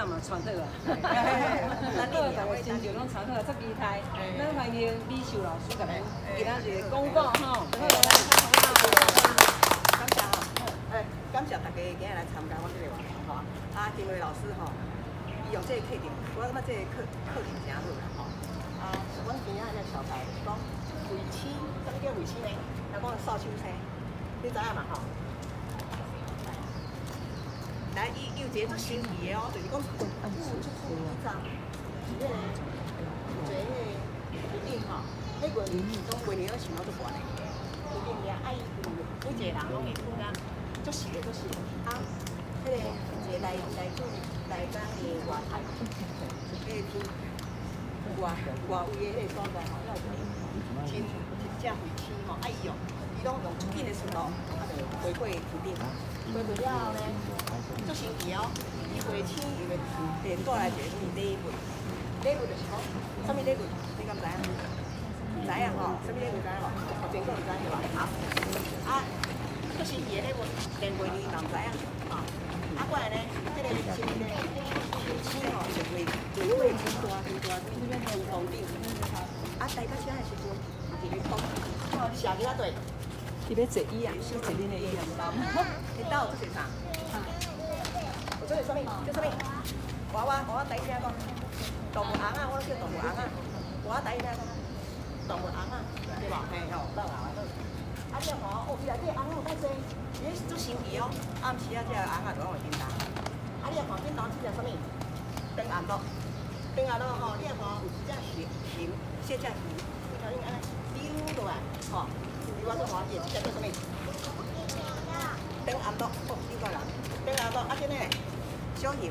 嘛穿好啊，好，大家心情攏穿好啊，足期待。咱歡迎李秀老師共咱今仔日的講講吼。好，來，感謝吼，感謝大家今日來參加阮這个活動吼。啊，金慧老師吼，伊用這个課程，我感覺這个課程誠好啦吼。啊，阮邊仔那個小白是講衛星，啥物叫衛星呢？人講掃帚星，你知影嘛吼？來，伊有一个足神奇的哦，就是講，有出以前是彼个有一个彼個天頂吼，彼月攏月娘拢想足懸的，天頂遐啊伊有每一个人攏會感覺足熟的足熟的啊，彼个一個來自來自的外太空，彼个天外外圍的彼個所在吼，有一個真一隻衛星吼，啊伊哦，伊攏用足緊的速度，啊就飛過天頂，飛過了後呢，足神奇哦！伊衛星伊會會帶來一個啥物禮物？禮物就是講，啥物禮物？你敢知影？知影吼？啥物禮物知影無？哦，全個毋知對吧？好，啊，足神奇的禮物，連月亮嘛毋知影，吼。啊，過來呢，這个是這个衛星吼，就飛飛過真大真大天空頂。啊，來到遮的時陣，就咧講，寫幾仔對？伊欲坐椅啊，欲坐恁的椅啊。你兜有做啥？有做啥物？這啥物？娃娃，娃娃台語怎講？動物尪仔，我攏叫動物尪仔。娃娃台語怎講？動物尪仔，對無？嘿吼，老娃娃好。啊，你看哦，伊內底尪仔有較濟，伊足神奇哦。暗時啊，這个尪仔就攏會叮當。啊，你看叮當這隻啥物？長頷鹿，長頷鹿吼，你看有一隻熊，熊，細隻熊，你看恁按呢溜落來，吼，我足歡喜的，這隻叫啥物？長頷鹿，哦，你看啦，長頷鹿，啊，這呢？小熊，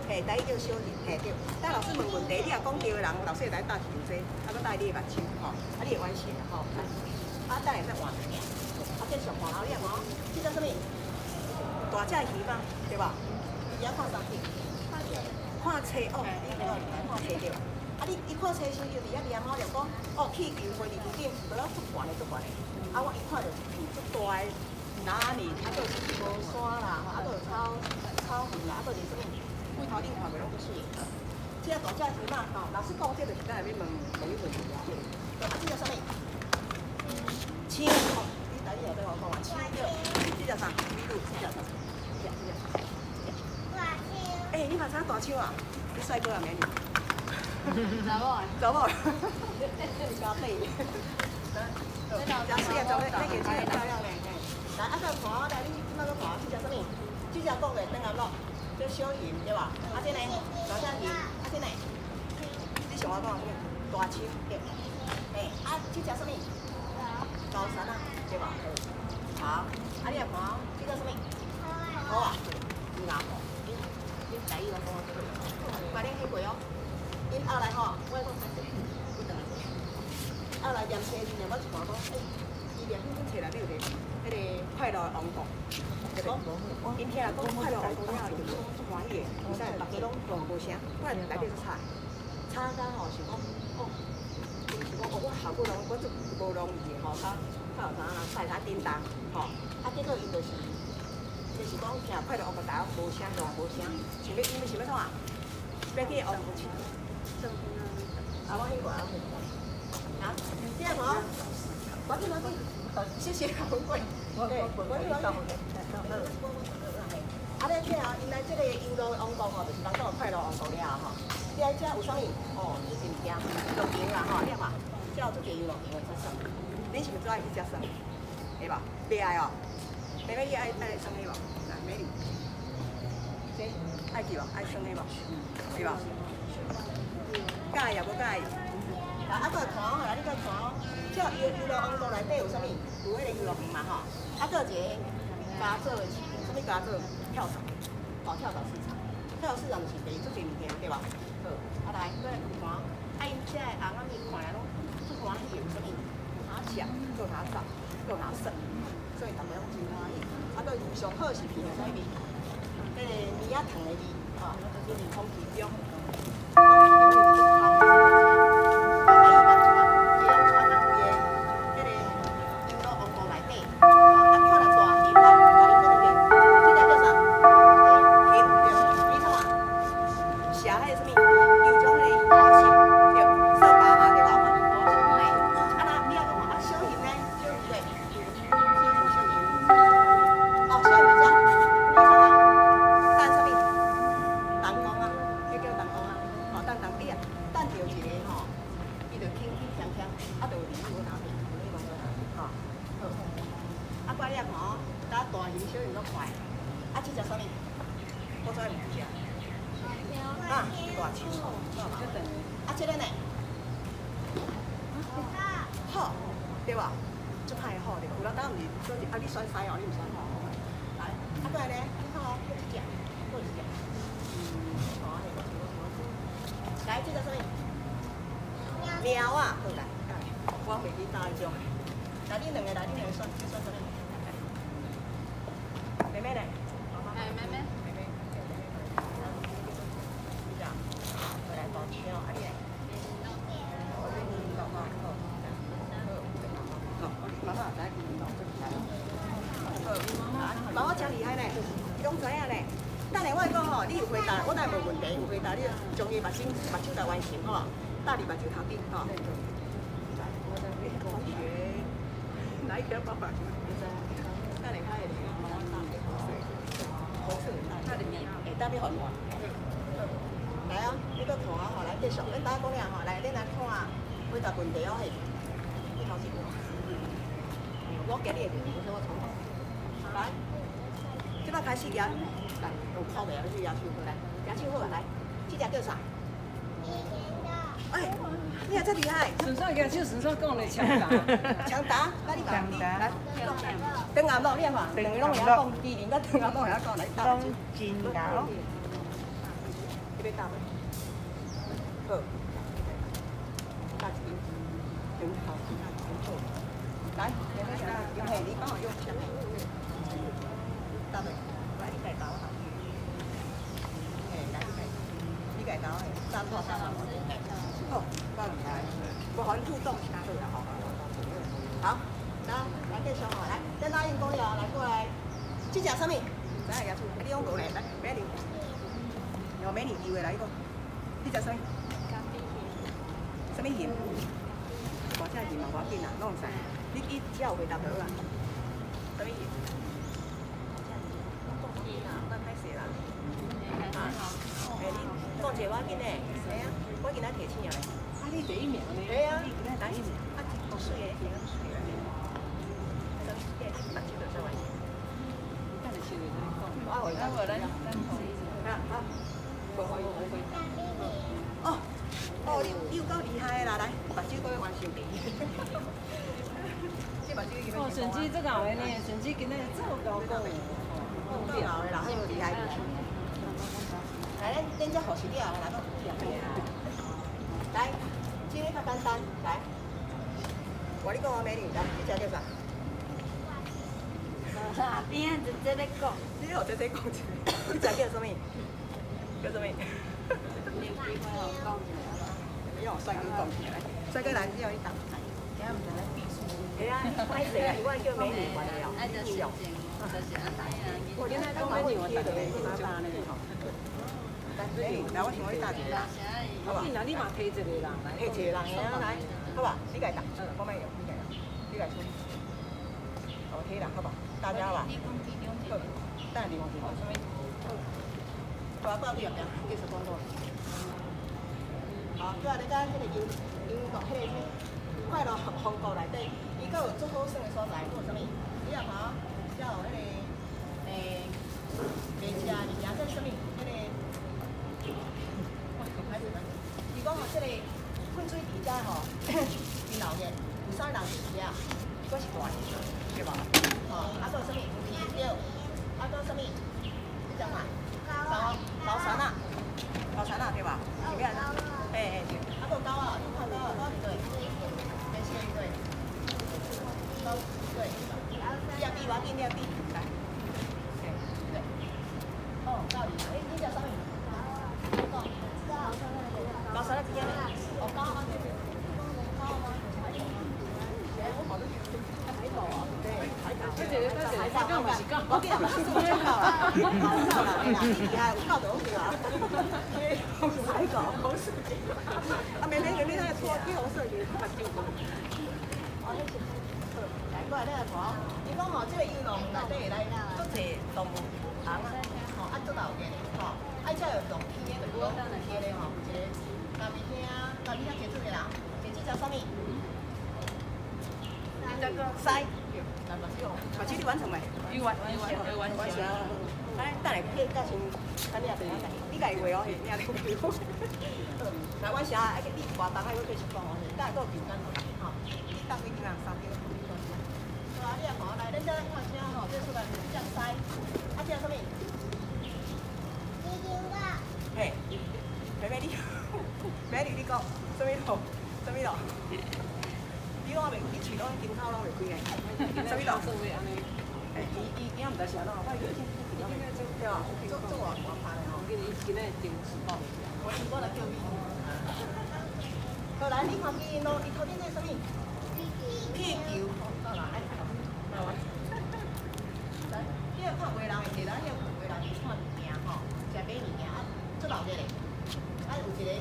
嘿，台語叫小熊，嘿對。等老師問問題，你若講對的人，老師會來搭一張這，啊，閣帶你的目睭，吼，啊，你會完成吼。啊，等下再換。啊，繼續看，你看，這隻啥物？大隻魚嗎？對吧？伊遐看啥？看冊哦，你看看冊對。啊，你伊看冊時，伊就佇遐念哦，就講哦，氣球飛佇天頂，無了足懸的足懸的。啊，我伊看著一片足大的哪裡？啊，閣有高山啦，吼，啊，閣有草原啦，啊，閣有啥物？規頭頂看過攏足媠。這個大隻魚仔吼，老師講這就是等下欲問問你問題啊。啊，這隻啥物？青哦，你台語也對我講啊，青對。這隻啥？美女，這隻啥？這隻這隻。欸，你嘛知影大鰍啊？你帥哥啊，美女。查某。查某。加倍。真媠啊，查某，你眼睛很漂亮咧。來，啊，再看，來，你這擺閣看，這隻啥物？這隻講的長頷鹿，這小熊對吧？啊，這呢？大隻魚，啊，這呢？你像我講啥物？大鰍對。嘿，啊，這隻啥物？高山啊，對吧？好，啊，你來看，這個啥物？好啊，牛吼，恁台語攏講對。快點去過哦。𪜶後來吼，我講歹勢，我轉來。後來驗車時，我一看講，欸，伊掠彼本冊內底有一個彼个快樂王國，就講，𪜶聽人講快樂王國了後，就講足歡喜的，為啥？逐家攏無聲，我內底足吵，吵甲吼想講，哦，𪜶想講，哦，我效果攏我足無容易的吼，較較有啥啊，賽較叮當，吼，啊，結果𪜶就是，就是講聽快樂王國大家無聲，就無聲，想欲𪜶欲想欲創啥？欲去王國佚佗。啊，我去過啊，啊，這樣吼，我緊我緊，謝謝好貴，對，我緊我緊。啊，咧聽啊，𪜶來這個遊樂王國吼，就是人講快樂王國了吼。你來遮有啥物？哦，這是物件，樂園啦吼，你看，遮有足濟遊樂園會使耍。你是毋是最愛去遮耍？會無？袂愛哦。妹妹你愛耍彼無？來，美女，這愛去無？愛耍彼無？對無？佮意也無佮意？啊，啊，閣來看哦，來，你閣看哦。這遊樂王國內底有啥物？有彼個遊樂園嘛吼。啊，閣有一個家做的市場，啥物家做？跳蚤，哦，跳蚤市場。跳蚤市場就是賣足濟物件，對無？好，啊來，閣來看，啊𪜶遮的尪仔物看來攏足歡喜的，有啥物？有通食，閣有通走，閣有通耍，所以逐家攏真歡喜。啊，閣上好是聞啥物味？彼個棉仔糖的味，吼，就是空氣中。空氣中彼個啊，伊嘛傳，伊攏傳到規个彼個遊樂王國內底，啊，看著大熊啊，大熊閣佇咧，這個叫啥？熊對，你創啥？小用拢快。啊，這隻啥物？我怎毋知？啊，大樹。啊，這個呢？好，對無？足歹好對無？有人當毋是說啊，你選西哦，你毋選好。來，啊，過來呢？你看哦，這隻，過一隻。好，來，這隻啥物？貓啊，好來，我袂記答這種。來，你兩個來，你兩個選，你選啥物？妹妹呢？哎，妹妹。妹妹。這回來大槍，啊你呢？我你好好好。媽媽知影好，媽媽真厲害呢，伊攏知影呢。等下我會講吼，你有回答，我等下問問題有回答，你將伊目睭目睭來完成吼，搭佇目睭頭頂吼。同學，哪一個爸爸？等下較會媽媽搭紅色，紅色搭佇面，會搭欲予看。來啊，你閣看啊吼，來繼續，咱大家講了吼，來，恁來看回答問題哦嘿，你頭一個。我今日會所以我重頭。來，這擺開始舉，來用哭的，你舉手好來，舉手好來，這隻叫啥？哎，你也這厲害！順手舉手，順手講咧，搶答。搶答，來你講，你來。長頷鹿，你看，兩个攏會曉講，麒麟佮長頷鹿會曉講，來答。講真𠢕。你欲答無？好，答一張，兩頭，兩好。來，用嘿，你幫我用。答未？來，你家答我答。嘿，來你家，你家答嘿，三套三套。好，我毋知，無予恁互動，好啦，好。好，來，來繼續吼，來，咱答應講了，來過來，這隻啥物？知影舉手，你講無咧，來，美女，有美女機會來，你講，這隻啥物？啥物魚？大隻魚嘛無要緊啦，攏會使。你你只要有回答就好啦。啥物魚？咱歹勢啦。啊，欸，你講一個無要緊嘞，嘿啊，我今仔提醒咧。啊，你第一名呢？嘿啊，來，啊，足媠的，真媠的。啥物？你目睭就使完成。等下笑就你講。我回答。啊，無咱咱啊好，無可以回答。哦，哦，你你有夠厲害的啦，來，目睭閣要完成。哦，甚至這𠢕的呢，甚至今仔日做夠講的，夠𠢕的啦，很厲害。來，咱咱這複習了，來講。來，這个較簡單，來。我你講我美女，來，這隻叫啥？邊仔姐姐咧講。你予姐姐講一个，這隻叫啥物？叫啥物？你機會予講一下。你予帥哥講起來，帥哥來，你予你答。嘿啊，歹勢啊，因為我叫美女完了。啊，就是就是按呢啊。我今仔講美女，我逐个會答呢。來，美女，來，我聽我答一个，好無？你若你嘛提一個人來。提一個人，來，好吧？你家答，我莫用，你家答，你家出。我提人，好無？大家好吧？好，等下你講。好，我報對後壁，繼續講講。好，過來你講彼個英英國彼個啥物快樂王國內底，伊閣有足好耍的所在，閣有啥物？你若看，才有彼個賣食的物件，這啥物？彼個，歹勢歹勢，伊講吼，這个噴水池遮吼，真鬧熱，有啥物人佇遐？伊閣是大魚，對無？吼，啊，閣有啥物？有魚對，啊，閣有啥物？你知嘛？高高山啊，高山啊，對吧？是欲按怎？嘿嘿對，啊，閣有狗仔，你看狗仔，狗佇佗？電視佇佗？狗對，你也比無要緊，你也比，來，嘿，對。哦，狗佇，欸，你食啥物？高山啊，真正呢？哦，狗啊，對對。狗啊。海狗啊，對，海狗。這個這個，這個嘛是狗。我記得嘛是狗啦，狗啦，嘿啦，你厲害，有狗就好對啦。海狗，紅色的。啊，妹妹妹妹，那個錯，去紅色的。哦，彼是好，來過來，你來看哦。伊講吼，這个遊樂園內底會來足濟動物尪仔，吼，啊足鬧熱的，吼，啊才有露天的，就是講露天的吼，有一个咖啡廳，咖啡廳坐這個人，坐這隻啥物？獅。来，目睭，目睭你完成未？有完，有完，有完完成。来，等下去甲先，等你也等下你家己画哦，你也家己画。来，阮写，啊，你活动爱阁继续讲哦，等下阁有时间吼。你搭几张？三张。好啊，你也看来，咱这看啥吼？这出来只狮，啊，这啥物？嘿，妹妹你，妹妹你讲，啥物路？啥物路？你拢袂，你喙拢金口拢袂开呢？啥物路？哎，伊伊伊也毋知是按怎，我伊对吧？做做偌偌拍的吼。我今日真吃饱。我我来叫伊。好来，你看见咯？伊头顶这啥物？气球。好啦，哎，来，你若看有的人会记得，迄个有的人伫看物件吼，食买物件啊，足闹热咧。啊，有一个，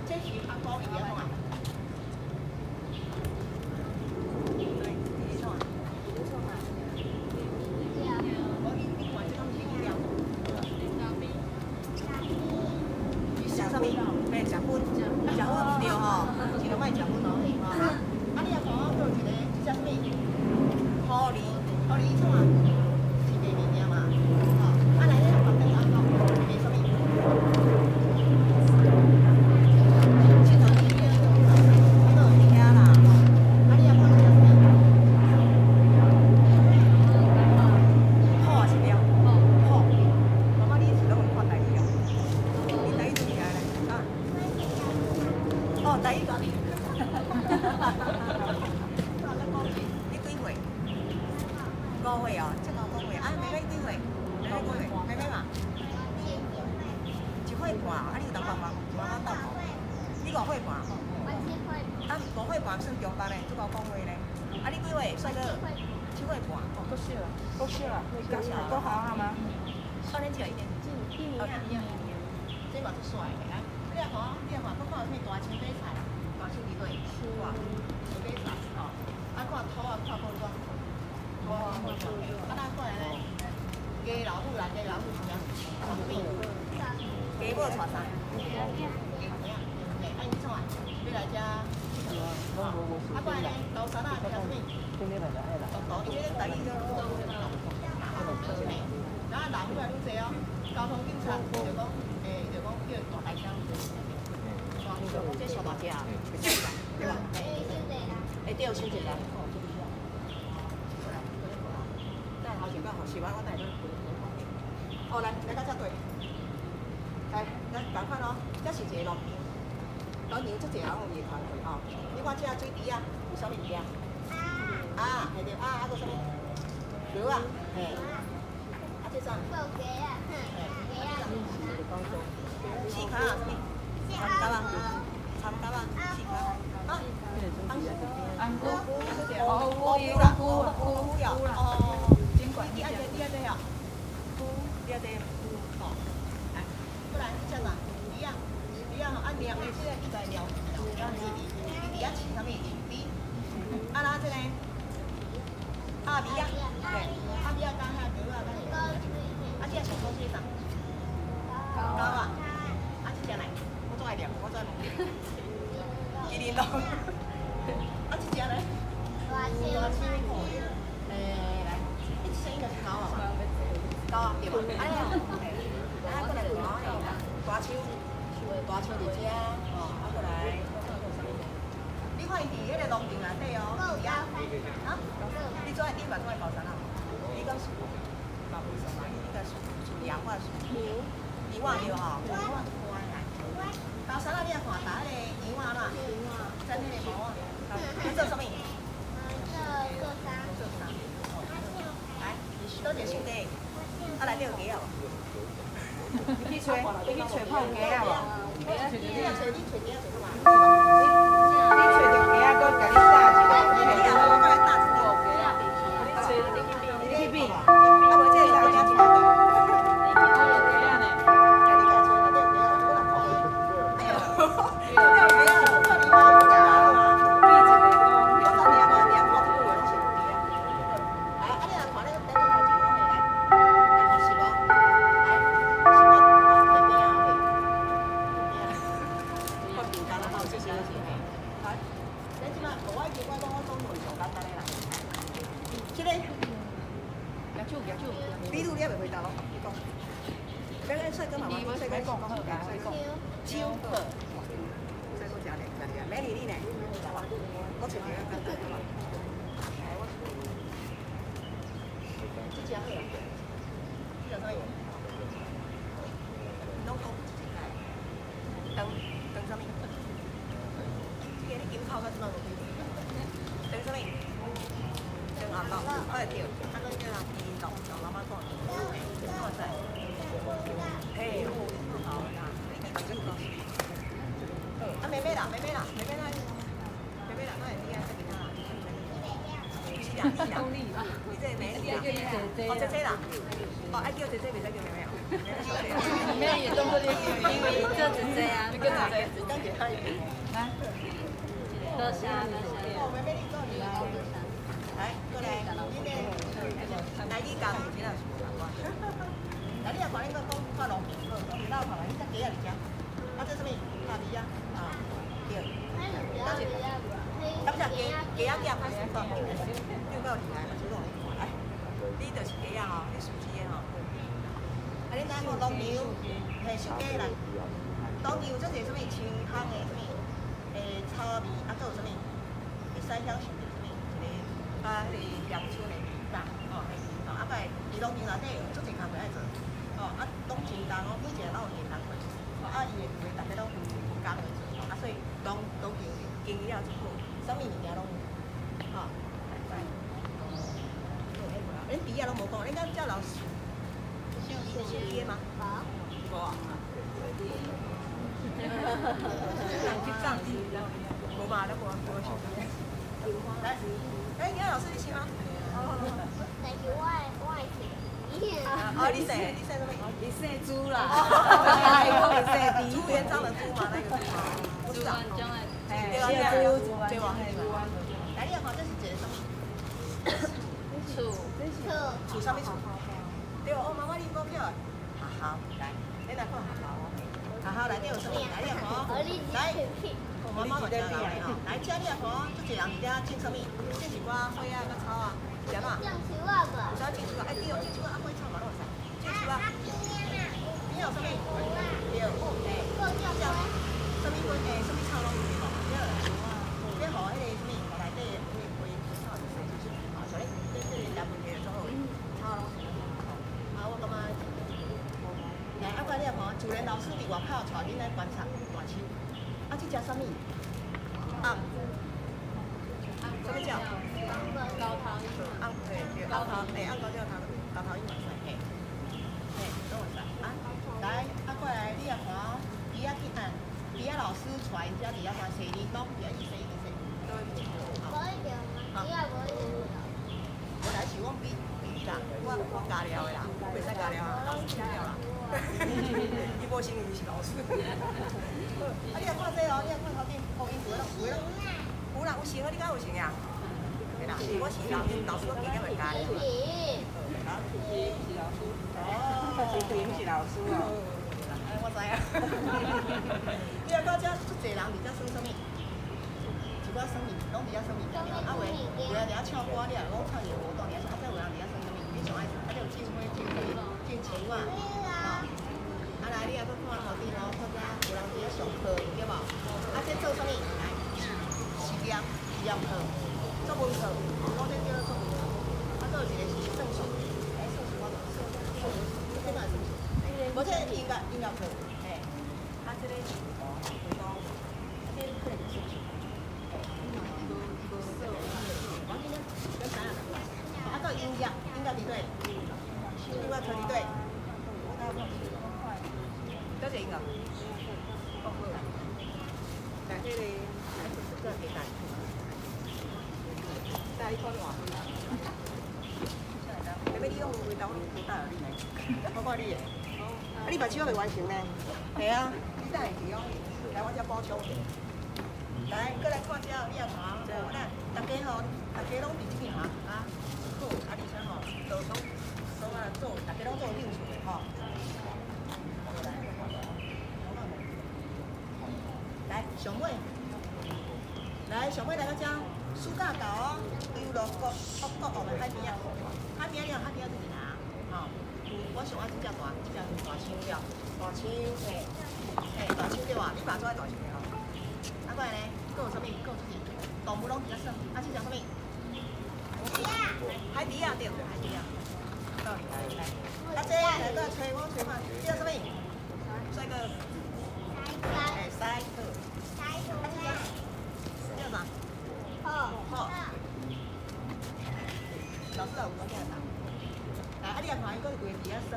这是阿公伊伫遐创啊？对，伊伫创啊？无伊你看这拢是饮料。伊食啥物？嘿，食薰，食薰毋对吼，尽量莫食薰哦。啊，你若看我有一个，这只啥物？狐狸，狐狸创啊？是卖物件嘛？吼，啊来，咱旁边阿公卖啥物？佚佗物件，啊，阁有伫遐啦，吼。啊，你若看这只啥物？虎还是猫？虎。妈妈，你是拢有看台语哦？你台语怎起来咧？啊？哦，台语讲。你几岁？5岁哦，这五岁。啊，妹妹几岁？妹妹几岁？妹妹嘛？1岁半，啊，你有当帮忙妈妈斗无？你5岁半？啊，5岁半算中班咧，足够讲话咧。啊，你几岁，帅哥？7岁半。哦，够小啦，够小啦，够好啊吗？少年只有一年级。一年啊，一年。这嘛足帅的啊！你来看，你来看，阁看有啥物大青白菜？大青伫佗？哇，青白菜吼。啊，看土啊，看半光。土啊，看光。啊，咱过来咧，鸡老虎来，鸡老虎是啥？啥物？鸡母带啥？鸡仔。嘿，啊，𪜶创啊？欲来遮佚佗。啊，过来咧，高山啊，食啥物？独独，伊这个台语叫做嘿，然后人愈来愈济哦，交通警察就讲，欸，就讲叫大台车，就讲这上大只，袂使啦，对吧？欸，对，收一个。等下头前到好，洗完我等下哦，来，来到这对。来，来，仝款哦，这是一个农场，农场足济人有入团队吼。你看这水池啊，有啥物物件？啊，嘿对，啊啊，阁啥物？螺仔，嘿。啊，这啥？嘿，啊，这啥？四跤啊，啥物？参蛤仔，参蛤仔，四跤。啊，红菇，哦，乌啦，乌乌呀，哦，你爱这，你爱这哦，你爱这吼，来，过来，这啥？鱼仔，鱼仔吼，啊，鸟，欸，这个应该鸟，鸟是伫伫遐饲啥物？饲猪。啊，那这个鸭尾仔，嘿，鸭尾仔加遐螺仔，加啊，这个上高是啥？狗仔，啊，这只呢？我总爱念，我总爱问你。麒麟龙。啊，这只呢？大青欸，来，欸，这只应该是狗仔嘛？狗仔对嘛？哎呀，啊，过来看大树，大树伫遮，吼，啊，过来。你看伊伫彼个农场内底哦，伫遐，啊？你做爱，你嘛做爱高山啊？你敢是？嘛袂算嘛，你应该是属羊还是属牛仔对吼？牛仔足可爱来。高山啊，你也看，打彼个羊仔啦，剪彼个毛啊。你做啥物？做啥？来，佗一个兄弟？啊，内底有鸡仔无？你去揣，你去揣泡鸡仔无？你若揣，你揣鸡仔揣好嘛？你揣著鸡仔，阁共你搭一个。你若无，我来搭一个。你揣，你去变。啊，无这个鸡仔一个。你共揣内底有鸡仔，我来看伊。哎呦，内底有鸡仔，我厉害，我食嘛。变一个我昨定无定看这久的拢是有鸡仔。来，啊，你若看咧，等阵头前讲的来，来看是无？来，是无？哦，提饼仔嘿，提饼仔。我平常啊，吼，这是你還袂回答咯？你講。咱咱帥哥媽媽，帥哥講，帥哥手好。帥哥真靚，真厲害。美女你呢？我找一個簡單的嘛。來，我。這隻好啊。這隻啥物？攏講一擺。長長啥物？這個你金口到這擺無長啥物？長阿伯，哎對，啊閣叫人伊老老媽媽講，哇塞，嘿，好啦，你記得講。啊妹妹啦，妹妹啦，妹妹啦，妹妹啦，哪會知影這其他？不是啦，你啦，你這個美女啦，哦姐姐啦，哦愛叫姐姐，袂使叫妹妹哦。妹妹也當做你，因為做姐姐啊，你叫姐姐，等下。來，多謝多謝。哦，妹妹你講你來，來過來，你呢？來你教今仔是無共款。來，你也看恁個講看農民，好，農民老看來，你只雞仔佇遮，啊這啥物？咖啡啊，啊，對。等一下，等下雞雞仔囝歹勢講，你有夠厲害，目睭攏咧看來。你就是雞仔吼，你屬雞的吼。啊，恁知影無？農場嘿，收雞來。農場有足濟啥物青烘的啥物，草味，啊，閣有啥物？會使享受著啥物？一個啊，彼個洋春的味道，吼，彼味吼，啊，閣會佇農場內底有足濟工課愛做，吼，啊，攏真重哦，每一個攏有伊的工課，啊，伊的話逐家攏有分工來做，吼，啊，所以農農場經營了足好，啥物物件攏有，吼。來，恁豬仔攏無講，恁敢叫老師收收豬的嗎？無啊。人去講，無嘛，都無無收豬的。來，哎，你老師你是嗎？但是我會姓。哦，你姓你姓啥物？你姓朱啦。我袂姓朱元璋的朱嘛，那個朱嘛。朱元璋的。對啊，對啊，對啊。來，你來看，這是一個啥物？厝。厝。厝啥物厝？對哦，媽媽你講起來。學校，來，你來看學校哦。學校內底有啥物？來，你來看哦。來，媽媽嘛真𠢕吼。來，這你來看哦，足濟人佇遮種啥物？種一寡花仔佮草啊，是按怎？種樹仔無？有啥種樹仔？哎對，種樹仔啊，花草嘛攏會使。種樹仔。邊有啥物？對，嘿。啥物花？啥物草攏有對無？對。你予彼個啥物？予內底彼個花花草就生出去，啊，所以這這個大問題就做好，草攏生好。啊，我感覺。來，啊，過來你來看，主任老師佇外口帶囡仔觀察大樹。啊，這隻啥物？啊？啥物鳥？高頭鷹。紅，對對，高頭，嘿，紅高鳥頭，高頭鷹嘛會使，嘿，嘿，攏會使。啊，來，啊，過來，你來看，豬仔去按，豬仔老師帶𪜶遮佇遐看洗臉，攏佇遐一直洗一直洗。無一定嘛，豬仔無一定。無來是阮比比啦，我我教了的啦，我袂使教了啊，老師教了啦。伊無承認伊是老師。啊，你來看這哦，你來看頭頂，哦，𪜶有的攏有的攏有啦，有成啊，你敢有成呀？對啦，我是老師，老師我加減會教。是是老師。哦，是老師哦。哎，我知啊。你來看這足濟人佇遮耍啥物？一寡耍物，攏佇遐耍物件爾。啊有的有的佇遐唱歌，你若講創意活動，你啊，這有人佇遐耍啥物？你上愛啊，這有種花、種花、種樹啊，吼。啊來，你還閣看頭頂哦，看這有人佇遐上課，對無？啊，這做啥物？來，實驗實驗課，作文課，講這叫做作文課。啊，閣有一個是算術，哎，算術我就算算術，這哪算術？無這音樂音樂課，嘿。啊，這個是哦，回答，啊，這可能是算術。我今日咱知影啦。啊，閣有音樂，音樂佇佗？音樂課佇佗？多謝音樂。哦好。來，彼個，來，這個簡單。帶你看偌妹妹，你用回答，我回答你呢。我看你的。啊，你目睭還袂完成呢。係啊，你等下會記哦。來，我遮補充。來，過來看這，你也看。哦，來，大家吼，大家攏佇這邊哈啊。好，啊，而且吼，都攏攏啊做，大家攏做興趣的吼。來，來，上尾，來上尾來到這，暑假到哦，遊樂國國國的海邊仔，海邊仔了，海邊仔就是哪？吼，有我上愛這隻大，這隻大樹了，大樹嘿，嘿，大樹對無？你嘛做愛大樹的吼。啊，過來呢，閣有啥物？閣有這個動物攏佇遐耍，啊，這隻啥物？海豬仔對，海豬仔。夠厲害，來。啊，這來過來揣我揣看，這個啥物？帥哥。哎，獅。啊，這個這個啥？好。老師有講聽得來，啊，你也看伊閣有的佇遐耍。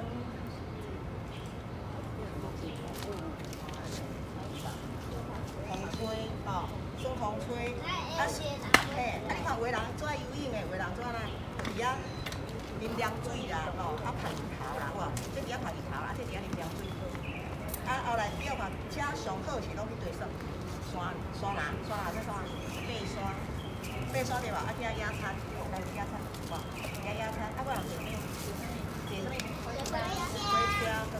風吹吼，耍風吹。啊，嘿，啊，你看有的人做愛游泳的，有的人做按怎佇遐啉涼水啦，吼，啊，曬日頭啦，有無？這佇遐曬日頭，啊，這佇遐啉涼水。啊，後來你看，遮上好是攏去對耍，山山哪？山哪？這山？爬山，爬山對無？啊，去遐野餐，來野餐，有無？遐野餐，啊，我人坐啥物？坐啥物？火車好。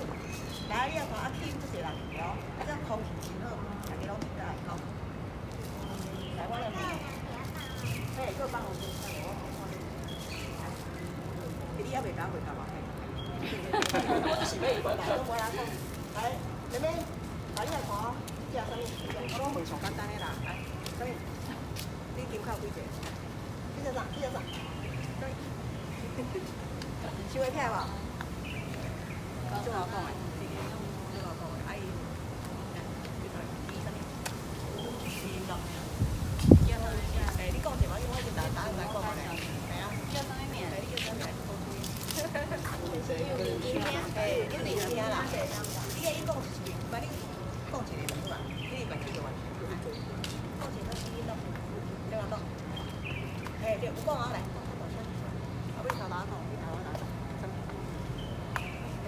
來，你也看，啊，去足濟人去哦，啊，這空氣真好，大家攏佇遮吼。來，我來問。嘿，閣幫我，我看。你猶袂甲，袂甲我嘿。我就是欲伊過來，攏無人講。來，妹妹，來你來看哦，這啥物？我攏問上簡單的啦，來，啥物？你金口幾個？這個啥？這個啥？收會起來無？足好講的，足好講的，啊伊，伊啥物？伊咯。欸，你講者嘛，因為我已經答答案來講嘛咧。系啊。叫啥物名？你叫啥名？欸，一定聽啦。你伊講一遍，不，你講一个就好啊。你禮拜七就完成。講一個聲音咯，對無講？嘿，對，有講啊，來，講大聲。啊，你頭頭講，你頭頭講。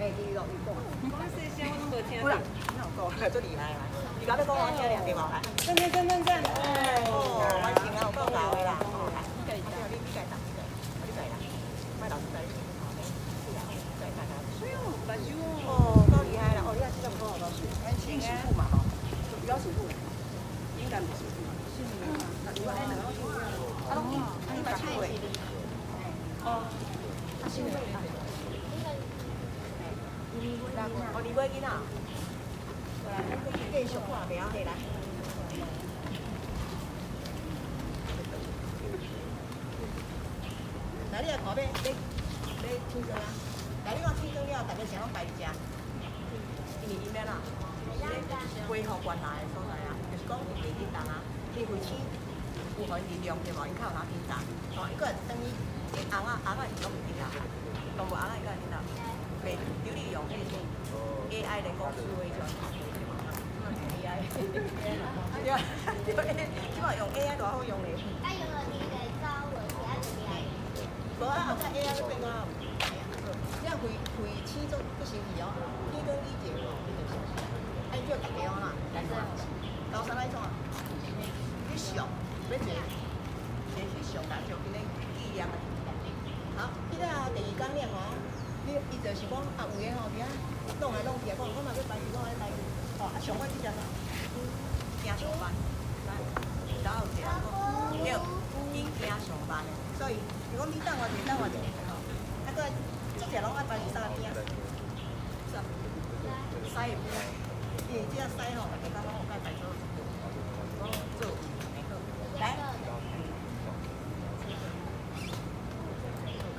嘿，伊落伊講。講細聲，我攏無聽好啦，你有講，足厲害啦。伊敢欲講我聽爾對無？來。讚讚讚讚讚！哦，完成啊，有夠𠢕的啦。哦，來，你你家答，你家，你家啦。莫老師在你是啊，在大家。水哦，目睭哦，夠厲害啦！哦，你看這個好夠水，你師傅嘛吼，比較師傅，應該毋是師傅嘛。啊，攏你你嘛手會。哦，啊，手會。哦，二尾囡仔。繼續看袂曉起來。來，你來看欲欲欲清妝啊！來，你看清妝了，大家啥攏排佇遮？因為𪜶欲按怎？恢復原來的所在啊，就是講伊袂振動啊，天氣醒有予𪜶能量對無？𪜶較有通振動。哦，伊閣會等於翁仔，翁仔是攏袂振動，動物翁仔伊閣會振動。袂，比如用彼個啥 AI 人工智慧種 AI，對啊，對，這擺用 AI 偌好用咧。啊，用了你來教我，其他就袂。無啊，後擺 AI 要變啊，你若開開醒做足神奇哦，天光以前吼，你就相信。啊，伊叫逐家按怎來創？高山來創啊？翕相，欲坐坐翕相，來照片咧紀念啊。好，彼個第二工了吼，你伊就是講啊，有的吼佇遐弄來弄去啊，講我嘛欲排隊，我嘛欲排隊。吼，啊上尾這隻啥？驚上班，然後有一個人講，對，𪜶驚上班的，所以伊講你等我一下，等我一下吼。啊，閣足濟攏愛排佇啥邊仔？啥？獅的邊仔，因為這隻獅吼，大家攏有愛排做，講做好。來，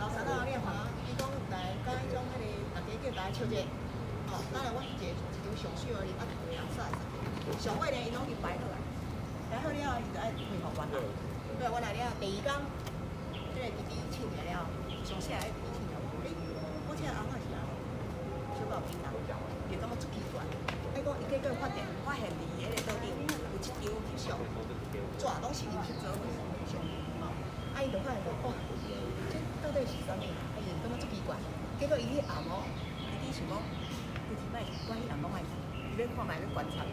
老師啊，你看，伊講來，敢彼種彼個，大家叫大家笑者，吼，咱來我翕一個一張上水的，啊，逐個人煞會使。上尾咧，𪜶攏去排好啊，排好了後，伊就愛恢復原來。對，原來了，第二工，這個弟弟醒起來了，上細漢弟弟醒起來，欸，我這個翁仔是按怎？小可有振動，伊感覺足奇怪。伊講伊結果發現，發現佇彼個桌頂有一張翕相，紙攏是𪜶翕做伙翕相，吼。啊，伊就發現講，哇，這到底是啥物？啊，伊就感覺足奇怪。結果伊彼暗哦，弟弟想講，規日莫管彼人攏莫去，伊欲看覓，欲觀察。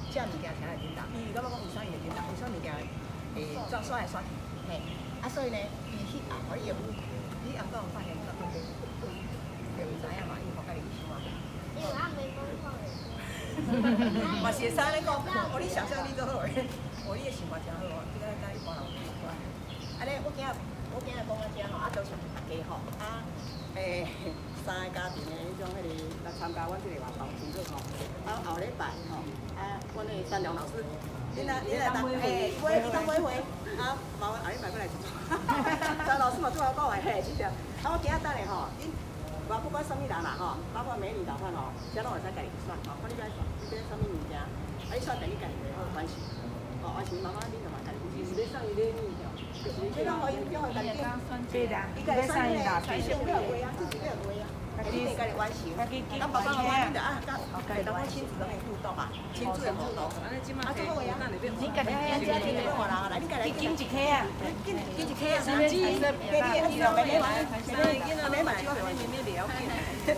這物件啥會振動？伊感覺講為啥伊會振動？為啥物件會煞煞來煞去？嘿，啊，所以呢，伊彼暗，伊會伊暗閣有發現到底，伊毋知影嘛，伊予家己去想啊。因為我沒講過。嘛是會使按呢講，哦，你想象力足好的，哦，你的想法誠好哦，這個佮一般人無仝款。按呢，我今仔我今日講到遮吼，啊，多謝大家吼，啊，三个家庭的彼種彼个來參加阮這個活動，真好吼。啊，後禮拜吼，啊，阮的善良老師，恁來當，嘿，伊買伊當買花，啊，嘛，阮後禮拜閣來一次。張老師嘛拄好講的，嘿，真正。啊，我今仔等下吼，恁我不管啥物人啦吼，包括美女老闆吼，遮攏會使家己去選吼，看你欲選，你欲啥物物件，啊，你選定你家己就好完成。哦，完成媽媽恁就嘛家己是欲送伊禮物吼，就是這攏予伊，予伊家己揀。對啦，伊家己選彼個，自己買話啊，自己買話啊，家己家己完成。啊，爸爸媽媽恁就啊，甲當講親子攏會互動啊，親子的互動。啊，這好啊，你家己揀一個人，來，你家來去揀一顆啊，揀揀一顆啊，三支，給你，你妹妹，妹妹嘛，妹妹袂曉揀，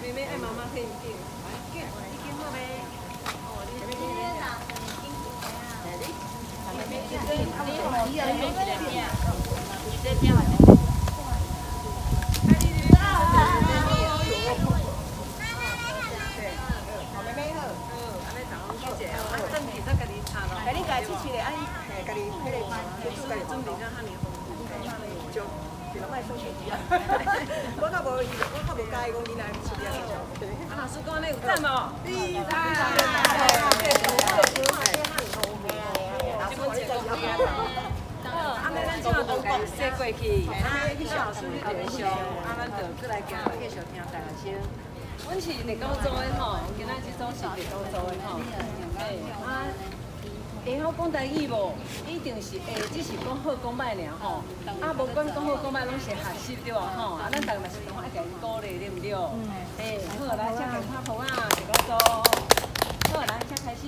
妹妹愛媽媽替伊揀，揀，你揀好未？哦，你你你你。來，你家己試試咧，啊，嘿，家己彼個接觸家己準備甲遐爾豐富，就盡量莫耍手機啊。我較無，我較無佮意講囡仔出點手機。啊，老師講你有讚無？讚。這本冊講啊，按呢咱這馬就共伊說過去，啊，老師你就會上，啊，咱就閣來行，繼續聽大學生。阮是第九組的吼，今仔這組是第九組的吼。嘿，啊，會曉講台語無？一定是會，只是講好講歹爾吼。啊，無管講好講歹，攏是學習對無吼？啊，咱逐个嘛是講愛共𪜶鼓勵，對毋對？嘿，好，來，請共拍噗仔，第九組。好，來，請開始。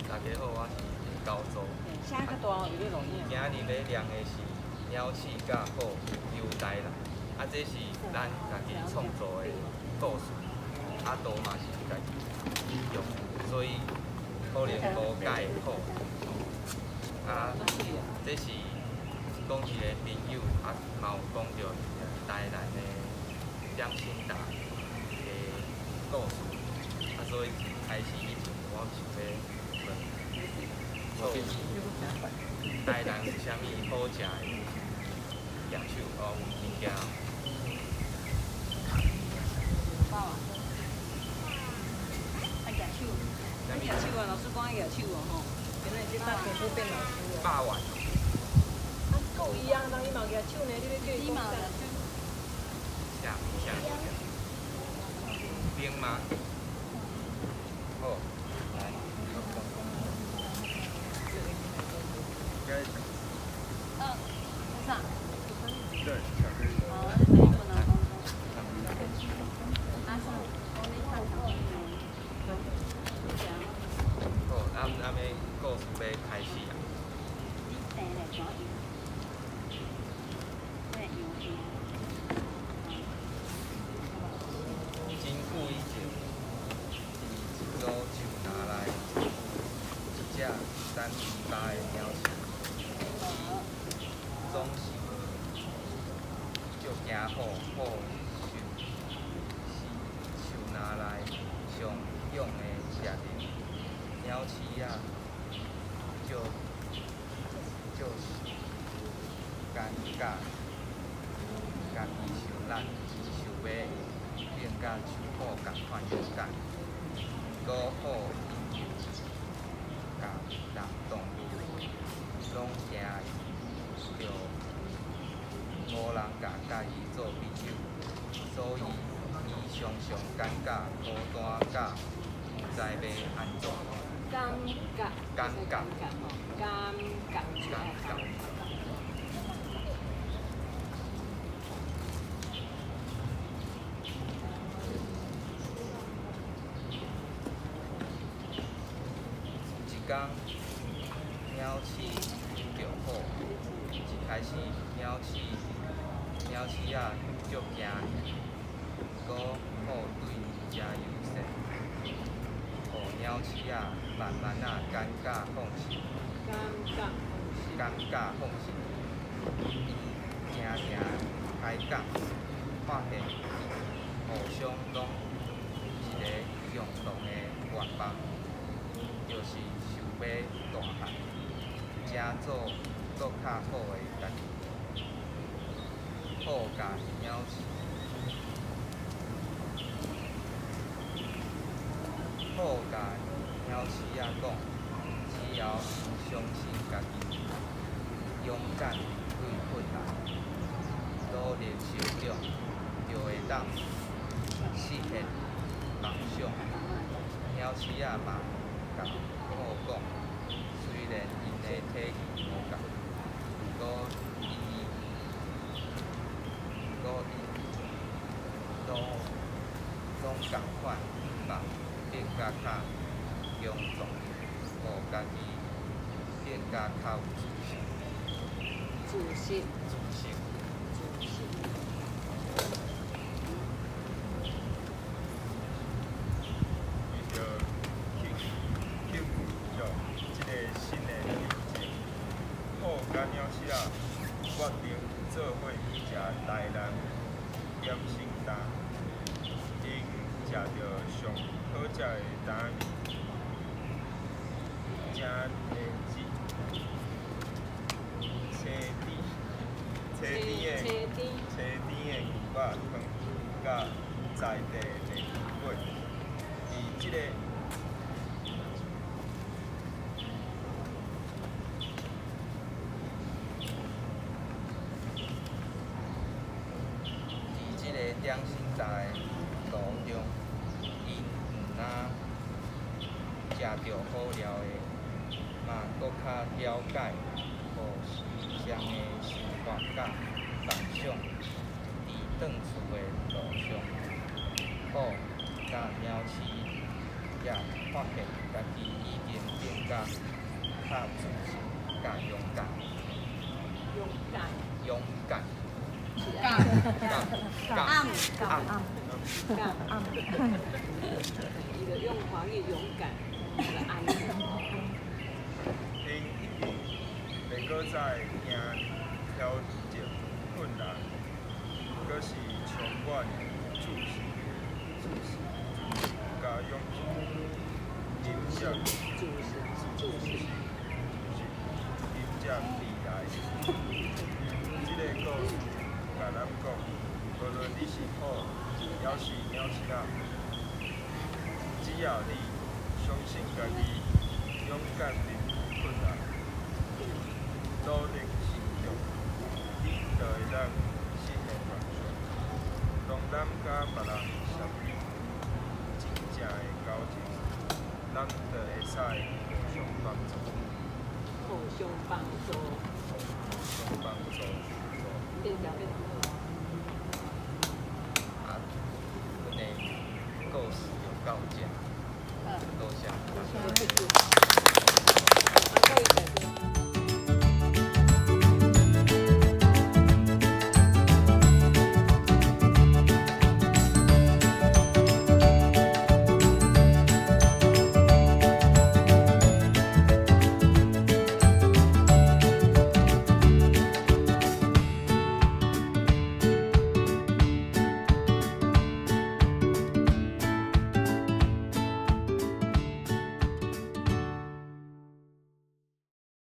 大家好，我是第九組。聲較大哦，有咧錄影。今日咧念的是鳥鼠佮虎遊台南，啊，這是咱家己創作的故事，啊，圖嘛是家己用，所以可能無蓋好。啊，這是講一个朋友，啊，嘛有講著台南的點心達的故事，啊，所以開始以前我想欲問，台南有啥物好食的舉手哦，有物件。愛舉手。愛舉手啊！老師講愛舉手哦吼。原來這搭全部變老師哦。肉圓。啊，閣有伊啊，人伊嘛舉手呢，你欲叫伊講啥？啥啥物件？冰嗎？好，來。嗯，啥？對，巧克力。哦，你不能講。阿叔，我你看巧克力。好，咱咱欲故事欲開始啊。你訂來怎樣？咩油條？真久以前，佇一株樹林內，有一隻三尾巴的鳥鼠，總是足驚虎，虎是樹林內上勇的獵人。鳥鼠仔足足感覺家己受力，想欲變佮像虎仝款勇敢。毋過虎因為共人動物攏驚伊，就無人敢佮伊做朋友，所以伊常常感覺孤單佮毋知欲按怎。感覺。感覺。感覺。感覺。一工，鳥鼠拄著虎，一開始鳥鼠仔足驚伊，毋過虎對伊誠友善，予鳥鼠仔慢慢仔感覺放心。感覺。感覺放心。𪜶定定開講，發現𪜶互相攏有一个共同的願望，就是想欲大漢，成做閣較好的家己。虎佮猫鼠，虎佮猫鼠仔讲，只要𪜶相信家己，勇敢面对困难，努力成長，就會當實現夢想。貓鼠仔嘛共虎講，雖然𪜶的體形無仝，毋過𪜶攏仝款嘛變甲較強壯，予家己變甲較有自信。自信。自信。自信。為著克服著這个新的挑戰，虎佮貓鼠仔決定做伙去食台南點心擔。𪜶食著上好食的擔仔麵，青蓮子、青甜青甜的青甜的牛肉湯，佮在地的麵粿。佇這个點心站的途中，𪜶毋但食著好料的，嘛閣較了解互相的生活佮夢想。佇轉厝的路上，虎佮貓鼠也發現家己已經變甲較自信、佮勇敢。勇敢。勇敢。敢。敢。敢。敢。伊就用華語勇敢，來按。𪜶已經袂閣再驚挑戰困難，閣是充滿自信、自信、佮勇氣，迎接自信、自信、迎接未來。這个故事共咱講，無論你是虎，抑是貓鼠仔，只要你相信家己，勇敢面對困難，努力成長，你就會當實現夢想。當咱佮別人設立真正的交情，咱就會使互相幫助。互相幫助。互相幫助。變調變調。啊，阮的故事就到這，多謝。多謝。